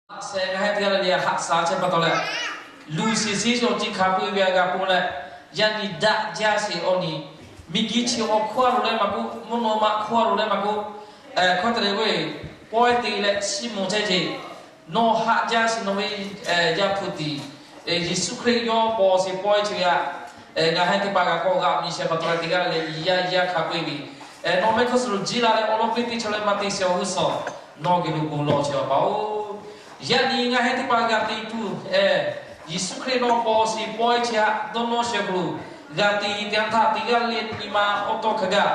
Laꞈ sheh ngaˬ hui teˇ g'aˇ le le haꞈ sha chehˇ pa taw leh, luˬ shiˍ shiˍ awˬ ceuˬ hk'a peu-eˬ ve a g'a k'oˆ leh, yaꞈ nyi daꞈ jaˇ sheˍ awˬ nyi, miˬguiˬ chi awˬ hkawˇ a loˍ leh maˇ k'oˆ, mvuhˇ naw ma hkawˇ a loˍ leh maˇ k'oˆ, hkawˇ te leh ve pawehˇ te leh chiˇ mvuh chehˇ ce. Nawˬ haꞈ jaˇ sheˍ nawˬ ve Yaˇ hpu tiꞈ, Yeˍsuˆ Hkriꞈ yawˇ paw sheˍ pawehˇ chi ve htaꞈ ngaˬ hui teˇ hpaˍ g'a kawˆ g'a miˬ shehˍ pa taw leh teˇ g'aˇ le le yaˇ yaˇ hk'a peu-eˬ ve, nawˬ mehˆ hk'aˇ suh lo jiˇ la leh awˬ lawn piˇ teˇ chaw leh maˇ te sheˍ awˬ g'uˇ suhˍ, nawˬ geh lo bon lawˬ sheˍ awˬ pa oˬ. Yaꞈ nyi ngaˬ hui teˇ hpaˍ g'a te tuˬ, Yeˍsuˆ Hkriꞈ nawˬ paw sheˍ pawehˇ chi htaꞈ dawˇ nawˇ sheˍ hk'aw lo g'a te te htaˇ, teˇ g'aˇ le nyi ma awˬ tawˇ hk'a gaˬ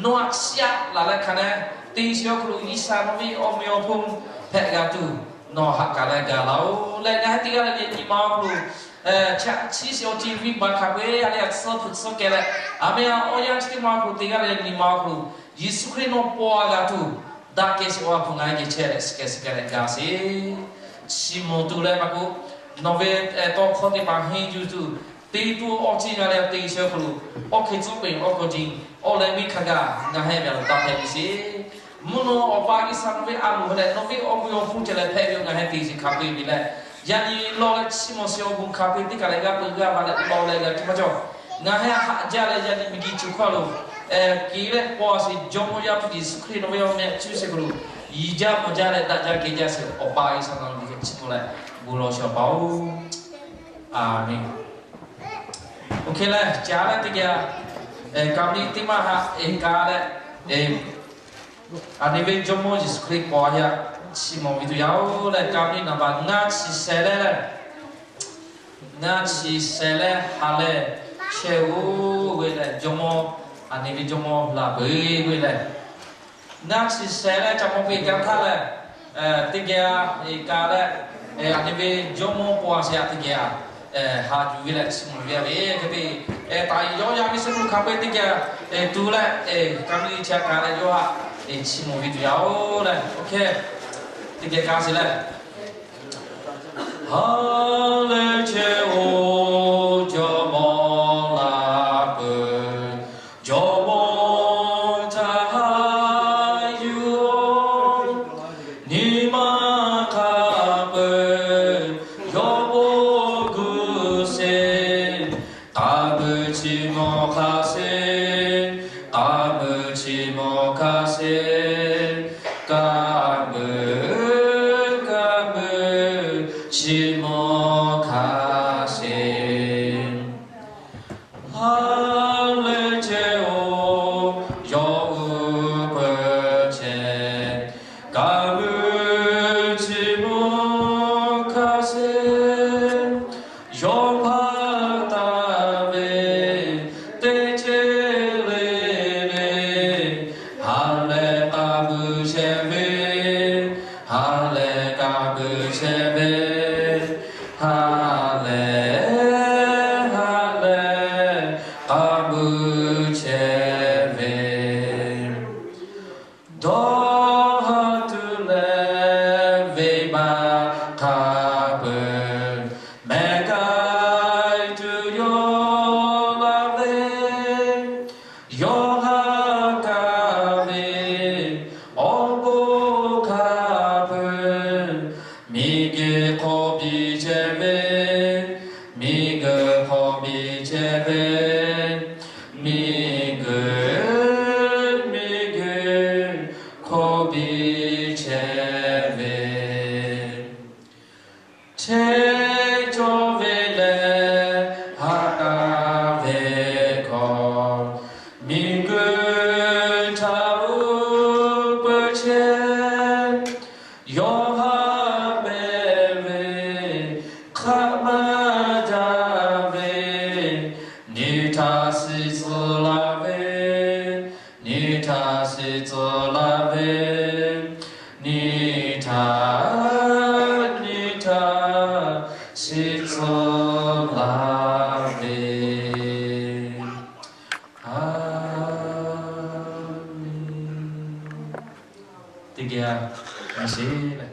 nawˬ aꞈ chiˇ aꞈ laˬ leh hk'a leh te sheˍ awˬ hk'aw lo G'uiˬsha nawˬ ve awˬ meh awˬ hponˇ hpehꞈ g'a tuˬ, nawˬ haꞈ kaˬ leh gaˬ la-oˬ leh, ngaˬ hui teˇ g'aˇ le le nyi ma awˬ hk'aw lo chi aꞈ chiˇ sheˍ awˬ ceuˬ ve baˬ hk'a peu-eˬ a le a tsuhˇ hpu tsuhˇ kehˬ leh, a meh a awˬ yanˇ chi teˇ ma awˬ hk'aw lo teˇ g'aˇ le le nyi ma awˬ hk'aw lo Yeˍsuˆ Hkriꞈ nawˬ paw a g'a tuˬ, daꞈ kehˬ sheˍ awˬ ha hpu ngaˬ hui geh chehˇ leh suh kehˬ suh kehˬ leh gaˬ sheˍ. Chiˇ mvuh tuˬ leh maˇ k'oˆ, nawˬ ve tawˇ hkawˇ teˇ hpaˍ henˇ yuˬ tuˬ, te tuˬ awˬ ceuˬ ngaˬ leh te sheˍ awˬ hk'aw lo, awˬ hk'e tcuhˉ peuˬ awˬ hk'aw lo, awˬ leh miˇ hk'a gaˬ ngaˬ hui ve awˬ taˇ hpehꞈ ve sheˍ. Mvuhˇ naw Awˬ pa G'uiˬsha nawˬ ve a loˍ leh nawˬ ve awˬ meh awˬ hponˇ ceh leh hpehꞈ ve ngaˬ hui te sheˍ hk'a peu-eˬ ve leh, yaꞈ nyi lawˬ leh chiˇ mvuh sheˍ awˬ bon hk'a peu-eˬ teˇ kaˬ leh g'a peu g'a va leh lawˬ leh g'a tuˬ maˇ cawˬ. Ngaˬ hui haꞈ jaˇ leh yaꞈ nyi miˬguiˬ chi hkawˇ lo kehˬ leh paw sheˍ Jawˇmawˇ Yaˇ hpu Yeˍsuˆ Hkriꞈ nawˬ ve awˬ meh cuˇ sheˍ hk'aw lo, yiˍ jaˇ mvuh jaˇ leh daꞈ jaˇ kehˬ jaˇ sheˍ Awˬ pa G'uiˬsha nawˬ ve hk'e chiˇ mvuh leh bon lawˬ sheˍ awˬ pa oˬ. A menˬ. Oˇ hk'e leh ca leh teˇ geh, ka mvuhˇ miˬ teˇ maˇ haꞈ e ka leh, aˬ nyi ve Jawˇmawˇ Yeˍsuˆ Hkriꞈ paw yaˇ chiˇ mvuh ve tuˬ yaˇ oˬ leh, ka mvuhˇ miˬ naˍ baˬ ngaˇ chi sheh leh, ngaˇ chi sheh leh ha leh chehˇ oˬ ve leh, Jawˇmawˇ, aˬ nyi ve Jawˇmawˇ laˬ peuˬ ve leh, ngaˇ chi sheh leh ca mvuh ve ka htaˇ leh, teˇ geh e ka leh, aˬ nyi ve Jawˇmawˇ paw sheˍ yaˇ teˇ geh haꞈ yuˬ ve leh chiˇ mvuh ve a ve hk'e te, taꞈ yawˇ yaˇ ve suh hk'a peu-eˬ teˇ geh tuˬ leh, ka mvuhˇ miˬ chi ka leh yawˇ haꞈ chiˇ mvuh ve tuˬ yaˇ oˬ leh, oˇ hk'e teˇ geh ka sheˍ leh, ha leh chehˇ oˬ Jawˇmawˇ laˬ peuˬ, Jawˇmawˇ htaꞈ haꞈ yuˬ-oˬ, nyi ma hk'a peu-eˬ yawˇ bon gu sheˍ, k'a meuˇ chiˇ mvuh hk'a sheˍ, k'a meuˇ chiˇ mvuh hk'a sheˍ, k'a meuˇ, k'a meuˇ chiˇ mvuh hk'a sheˍ. Ha leh chehˇ oˬ yawˇ uˉ peunˍ chehˇ, k'a meuˇ chiˇ mvuh hk'a sheˍ. Yawˇ hpaˇ taˍ ve teˇ ceuˬ le le, ha leh k'a meuˇ chehˇ ve, ha leh k'a meuˇ chehˇ ve, ha leh, ha leh k'a meuˇ chehˇ ve, dawˇ ha tuˬ leh venˇbaˆ hk'a peu-eˬ mehˬ k'ai tuˬ yawˇ laˬ ve, yawˇ haꞈ kaˇ ve awˬ bon hk'a peu-eˬ, miˬguiˬ hk'aw biˇ chehˇ ve, miˬguiˬ hk'aw biˇ chehˇ ve, miˬguiˬ, miˬguiˬ hk'aw biˇ chehˇ ve, chehˇ cawˇ ve leh haꞈ kaˇ ve hk'aw, miˬguiˬ htaꞈ uˉ peunˍ chehˇ. Yawˇ haꞈ pehˍ ve, hk'aˆ maˇ jaˇ ve, nyi htaˇ shiˍ tcuh laˬ ve, nyi htaˇ shiˍ tcuh laˬ ve, nyi htaˇ, nyi htaˇ shiˍ tcuh laˬ ve. A menˬ. Teˇ geh a, a sheˍ leh.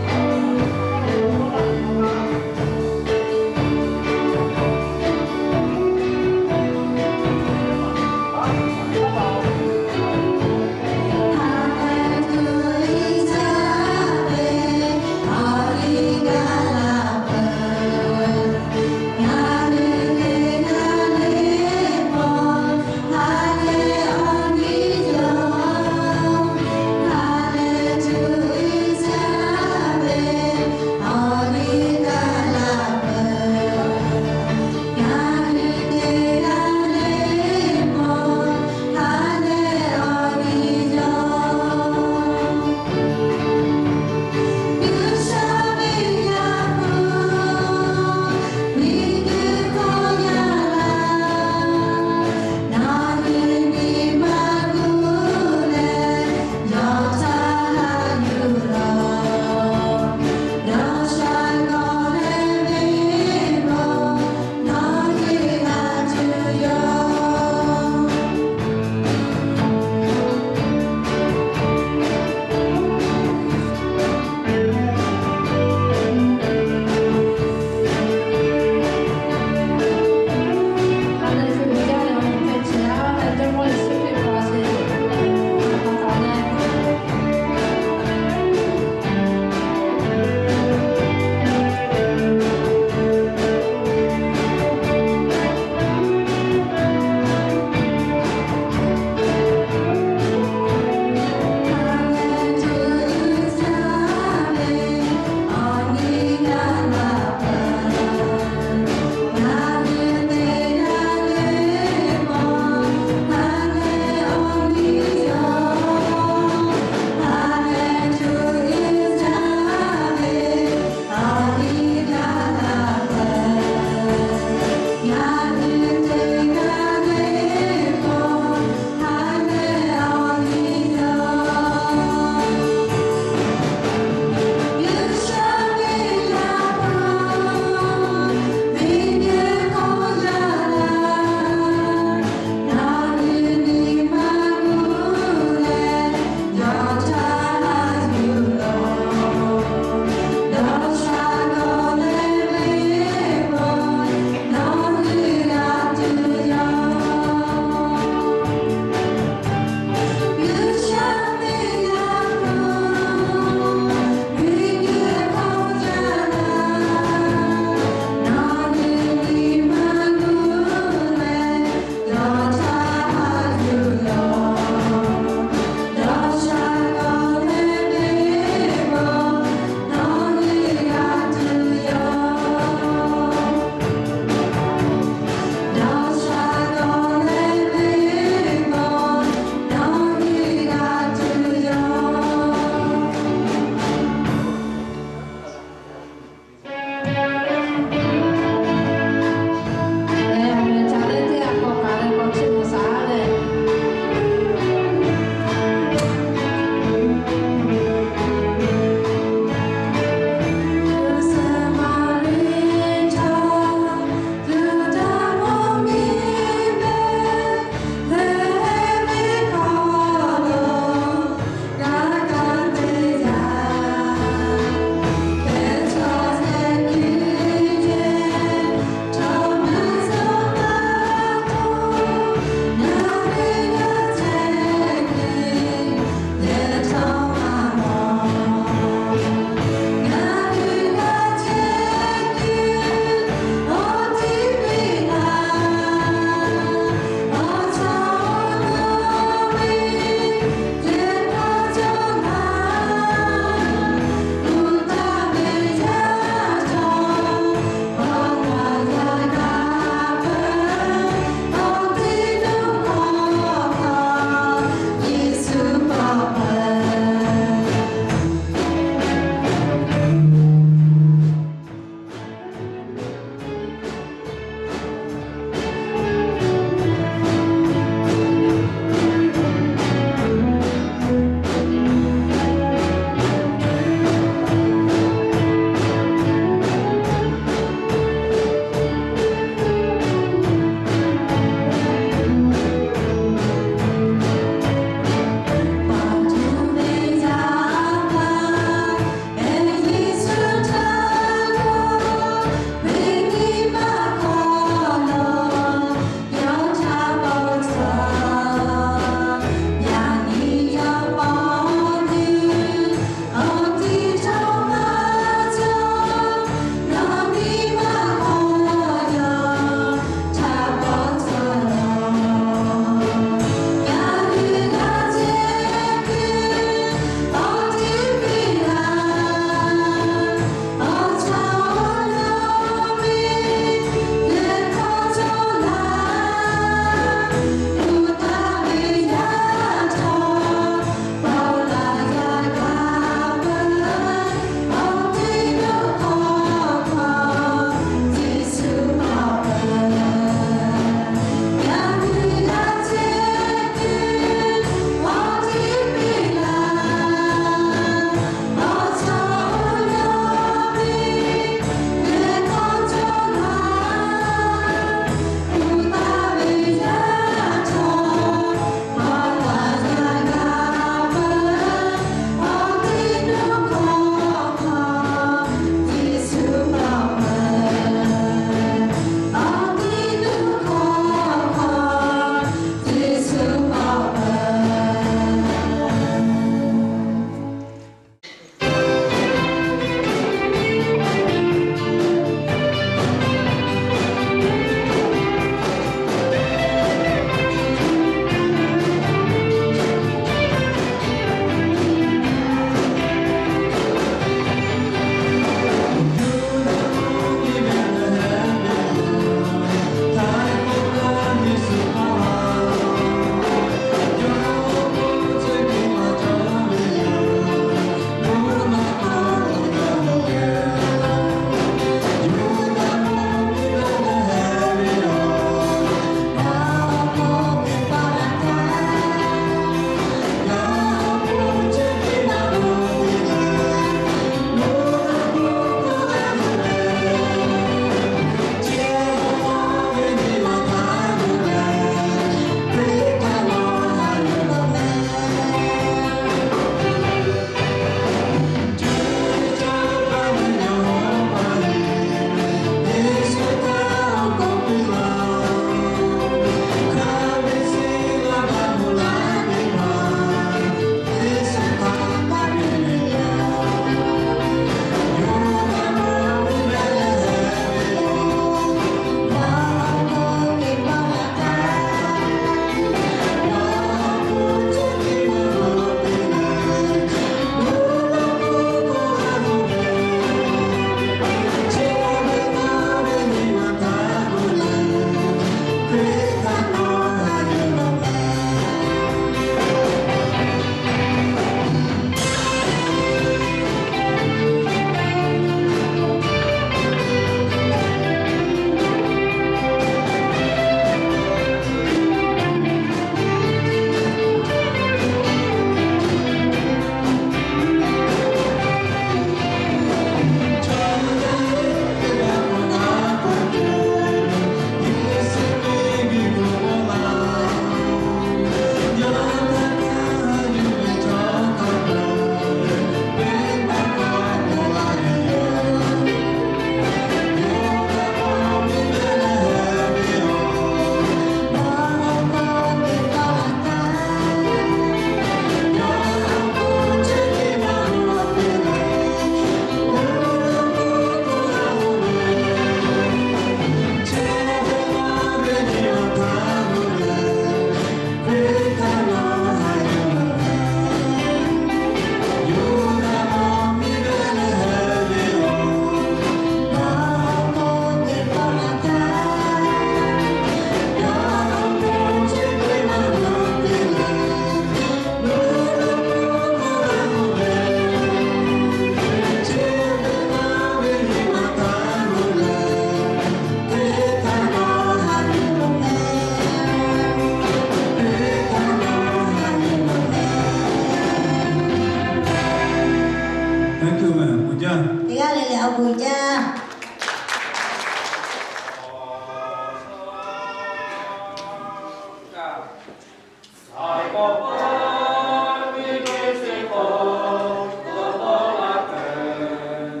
Htaiˍ hkawꞈ paˇ miˇ teˇ chi hk'awꞈ dawˇ hpawˇ laˇ peuˬ.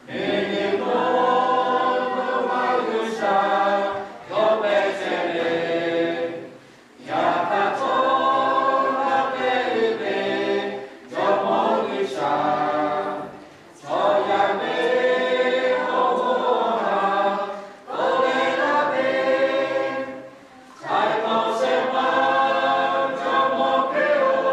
Miˬ niˍ mvuhˇ maˇ G'uiˬsha yawˇ pehˇ chehˇ ve, yaꞈ hk'aˇ chaw haˉ pehˇ ve Jawˇmawˇ G'uiˬsha chaw yaˇ ve awˬ hoˉ awˬ na k'oˆ leh laˇ ve, htaiˍ hkawꞈ shehˍ hpaˇ Jawˇmawˇ Hkriꞈ-oˬ,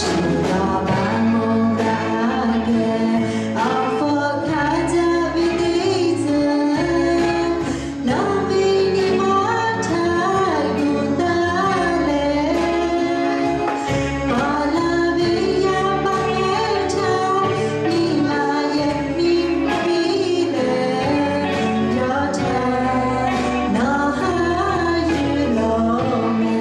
Shu pa pa mo ga ke, a fo ka ja ve te ze, na ve ni ma ta gu da le. Pa la ve ya pa le ta, ni ma ye ni pi le, ya ta na ha yu lo me.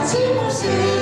chi mvuhˇ shiˍ